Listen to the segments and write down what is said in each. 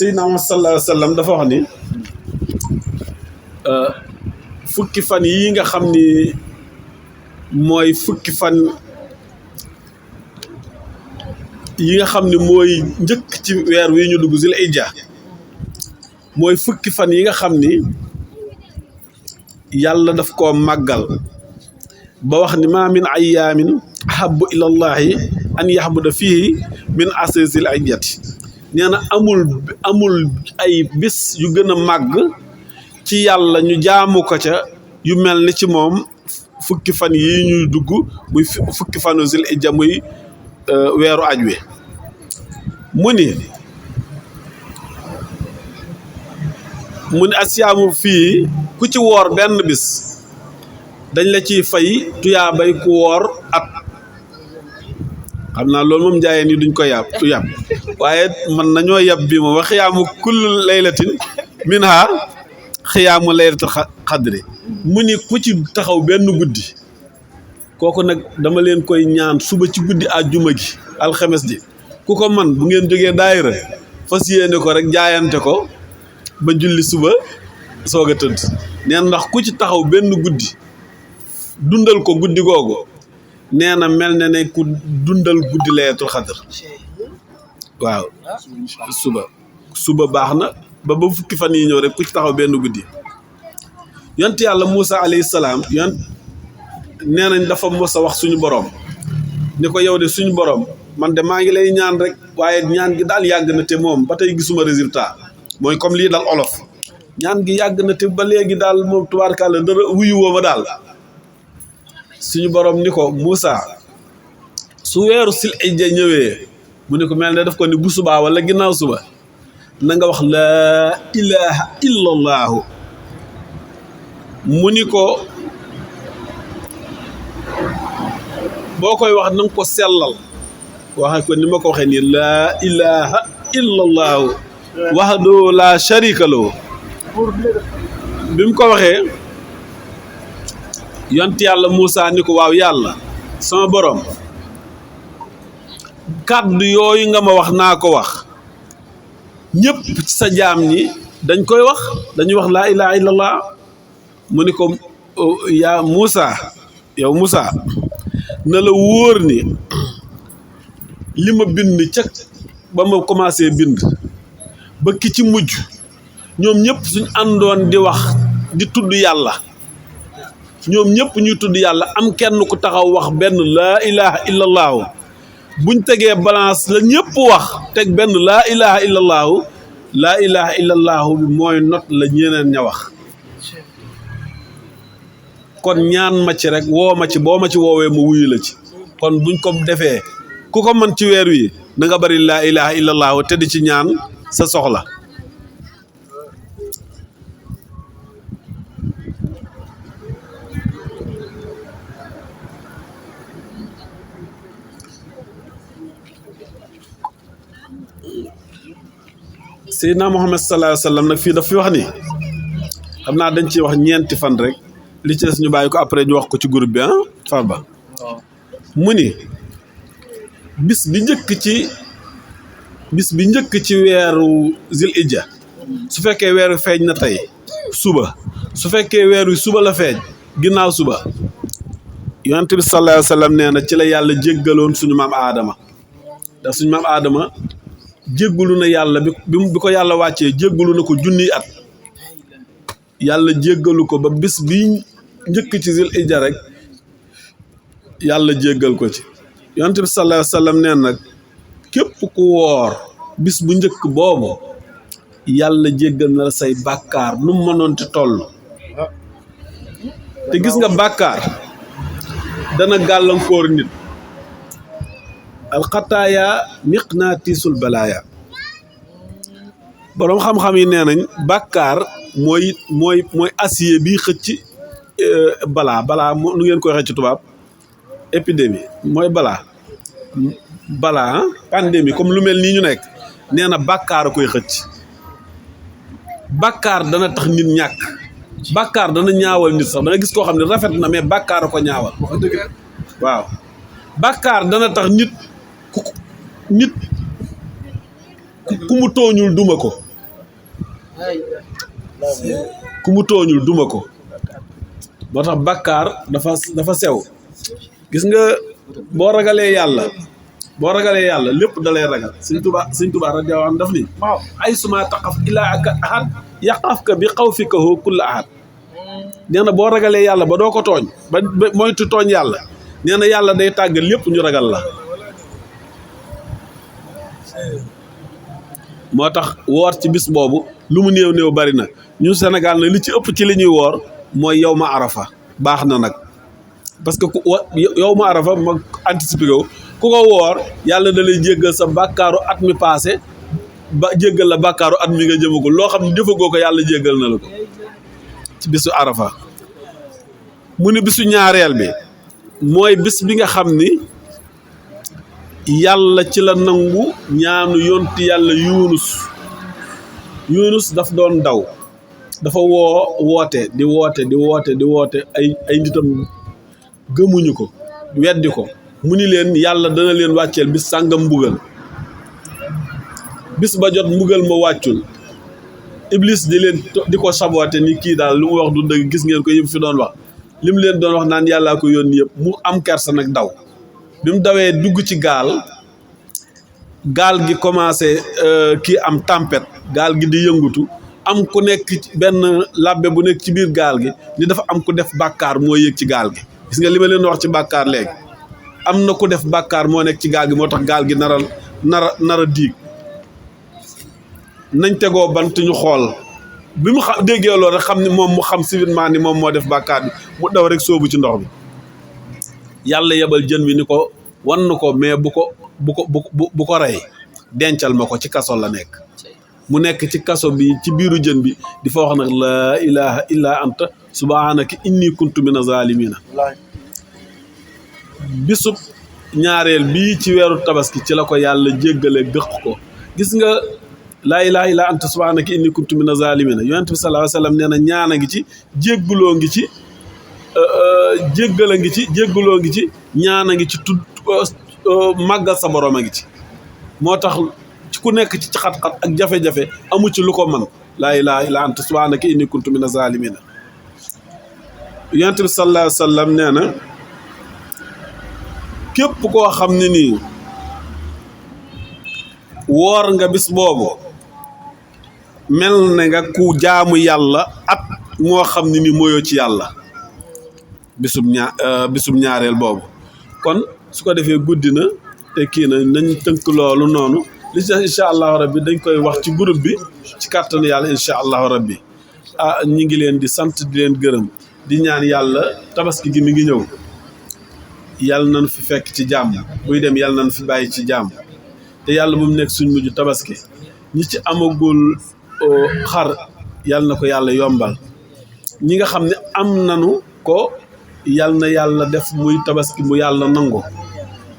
Seydina Muhammad sallallahu alayhi wa sallam dafa wax ni fukki fan yi nga xam ni mooy fukki fan yi nga xam ni mooy njëkk ci weer wi ñu dugg Zul Hijja mooy fukki fan yi nga xam ni yàlla daf koo màggal ba wax ni maa min ayyaamin ahabbu ilallahi an yahbuda fihi min asri Zul Hijjati nee na amul ay bis yu gën a màgg ci yàlla ñu jaamu ko ca yu mel ni ci moom fukki fan yi ñuy dugg muy fukki fanu Zul Hijja muy weeru aj wi mu ni asiyaamu fii ku ci woor benn bis dañ la ciy fay tuyaabay ku woor at xam naa loolu moom njaayeen yi duñ ko yàpp waaye man nañoo yàpp bii moom wa xiyaamu kullu laylatin minha xiyaamu laylatul xadri mu ni ku ci taxaw benn guddi kooku nag dama leen koy ñaan suba ci guddi àjjuma gi alxames ji ku ko man bu ngeen jógee daayira fas yéene ko rek jaayante ko ba julli suba soog a tëdd neen ndax ku ci taxaw benn guddi dundal ko guddi googu nee na mel na ne ku dundal guddi laylatul xadr waaw suba baax na ba fukki fan yi ñëw rek ku ci taxaw benn guddi yont yàlla Muusa alayhi salaam nee nañ dafa mos a wax suñu borom ni ko yow de suñu borom man de maa ngi lay ñaan rek waaye ñaan gi daal yàgg na te moom ba tey gisuma résultat mooy comme lii dal olof ñaan gi yàgg na te ba léegi daal moom tubaarkàlla dara wuyu woo ma daal suñu borom ni ko Muusa su weeru Zul Hijja ñëwee mu ni ko mel ne daf ko ni bu subaa wala ginnaaw suba na nga wax laa ilaha illallahu mu ni ko boo koy wax na nga ko sellal waxe ko ni ma ko waxee nii laa ilaha illallahu wahdahu laa sharika lahu bi mu ko waxee yont yàlla Muusa ni ko waaw yàlla sama borom kàddu yooyu nga ma wax naa ko wax ñëpp ci sa jaam ñi dañ koy wax dañuy wax laa ilaha illallah mu ni ko yaa Muusa yow Muusa na la wóor ni li ma bind ca ba ma commencé bind ba ki ci mujj ñoom ñëpp suñ àndoon di wax di tudd yàlla ñoom ñëpp ñuy tudd yàlla am kenn ku taxaw wax benn laa ilaha illallahu buñ tegee balance la ñëpp wax teg benn laa ilaha illallahu bi mooy not la ñeneen ña wax kon ñaan ma ci rek woo ma ci boo ma ci woowee ma wuyu la ci kon buñ ko defee ku ko mën ci weer wi na nga bari laa ilaha illallahu te di ci ñaan sa soxla Seydina Muhammad sallallahu alayhi wa sallam nag fii daf fi wax ni xam naa dañ ciy wax ñeenti fan rek li ci des ñu bàyyi ko après ñu wax ko ci groupe bi Farba mu ni bis bi njëkk ci weeru Zul Hijja su fekkee weeru feeñ na tey suba su fekkee weer wi suba la feeñ ginnaaw suba yonent bi sallallahu alayhi wa sallam nee na ci la yàlla jéggaloon suñu maam Aadama ndax suñu maam Aadama jéggalu na yàlla bi ko yàlla wàccee jéggalu na ko junniy at yàlla jéggalu ko ba bis bi njëkk ci Zul Hijja rek yàlla jéggal ko ci yonent bi sallallahu alayhi wa sallam nee nag képp ku woor bis bu njëkk boobu yàlla jéggal na la say bàkkaar nu mu mënoon te toll te gis nga bàkkaar dana gàllankoor nit alxataaya miqnaatiisul balaaya boroom xam-xam yi nee nañ bàkkaar mooy acier bi xëcc balaa nu ngeen koy waxee ci tubaab épidémie mooy balaa pandémie comme lu mel nii ñu nekk nee na bàkkaar a koy xëcc bàkkaar dana tax nit ñàkk bàkkaar dana ñaawal nit sax da nga gis koo xam ne rafet na mais bàkkaar a ko ñaawal waaw bàkkaar dana tax nit ku mu tooñul duma ko ku mu tooñul duma ko moo tax bàkkaar dafa sew gis nga boo ragalee yàlla lépp dalay ragal Sëñ Tuubaa radiyallaahu anhu daf ni ay suma taqaf ilaa aka ahad yaqaf ka bi xawfika hoo kulla ahad nee na boo ragalee yàlla ba doo ko tooñ ba moytu tooñ yàlla nee na yàlla day tàggal lépp ñu ragal la moo tax woor ci bis boobu lu mu néew bari na ñun Sénégal nag li ci ëpp ci li ñuy woor mooy yow ma arafa baax na nag parce que yow ma arafa ma anticipé ko ku ko woor yàlla da lay jéggal sa bàkkaaru at mi passé ba jéggal la bàkkaaru at mi nga jëmagul loo xam ne defagoo ko yàlla jéggal na la ko ci bisu arafa mu ne bisu ñaareel bi mooy bis bi nga xam ni yàlla ci la nangu ñaanu yonti yàlla yunus daf doon daw dafa woote di woote ay nitam gëmuñu ko weddi ko mu ni leen yàlla dana leen wàcceel bis sàngam mbugal bis ba jot mbugal ma wàccul iblis di ko saboote ni kii daal lu mu wax du dëgg gis ngeen ko yëpp fi doon wax li mu leen doon wax naan yàllaa ko yónni yëpp mu am kersa nag daw bi mu dawee dugg ci gaal gi commencé kii am tempête gaal gi di yëngutu am ku nekk benn labbe bu nekk ci biir gaal gi ni dafa am ku def bàkkaar moo yéeg ci gaal gi gis nga li ma leen wax ci bàkkaar léegi am na ku def bàkkaar moo nekk ci gaal gi moo tax gaal gi nar a diig nañ tegoo bant ñu xool bi mu déggee loolu rek xam ni moom mu xam civilement ni moom moo def bàkkaar bi mu daw rek sóobu ci ndox mi yàlla yebal jën wi ni ko wan na ko mais bu ko rey dencal ma ko ci kaso la nekk mu nekk ci kaso bi ci biiru jën bi di fa wax nag laa ilaha illa anta subhanaka inni kuntu mina zalimina bisub ñaareel bii ci weeru tabaski ci la ko yàlla jéggale gëq ko gis nga laa ilaha illa anta subhanaka inni kuntu mina zalimina yonent bi sallallahu alayhi wa sallam nee na ñaan a ngi ci jégguloo ngi ci jéggala ngi ci jégguloo ngi ci ñaan a ngi ci tudd màggal sa borom a ngi ci moo tax ci ku nekk ci xat-xat ak jafe-jafe amu ci lu ko man laa ilaha illa anta subhanaka inni kuntu mina zalimina yonent bi sallallahu alayhi wa sallam nee na képp koo xam ne nii woor nga bis boobu mel na nga ku jaamu yàlla at moo xam ne ni moyoo ci yàlla bisub ñaareel boobu kon su ko defee guddi na te kii na nañ tënk loolu noonu li ci incha allahu rabbi dañ koy wax ci groupe bi ci kàttanu yàlla incha allahu rabbi ñi ngi leen di sant di leen gërëm di ñaan yàlla tabaski gi mi ngi ñëw yàlla nañ fi fekk ci jàmm buy dem yàlla nañ fi bàyyi ci jàmm te yàlla bu mu nekk suñ mujj tabaski ñi ci amagul xar yàlla na ko yàlla yombal ñi nga xam ne am nanu ko yàlla na yàlla def muy tabaski mu yàlla nangu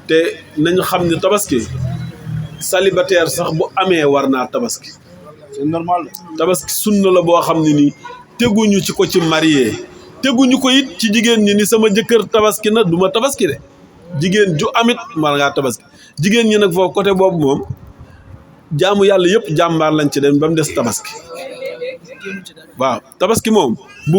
te nañu xam ne tabaski célibataire sax bu amee war naa tabaski c'est normal tabaski sunna la boo xam ne nii teguñu ci ko ci marié teguñu ko it ci jigéen ñi ni sama jëkkër tabaski na duma tabaski de jigéen ju amit war ngaa tabaski jigéen ñi nag foofu côté boobu moom jaamu yàlla yëpp jàmbaar lañ ci dem ba mu des tabaski waaw tabaski moom bu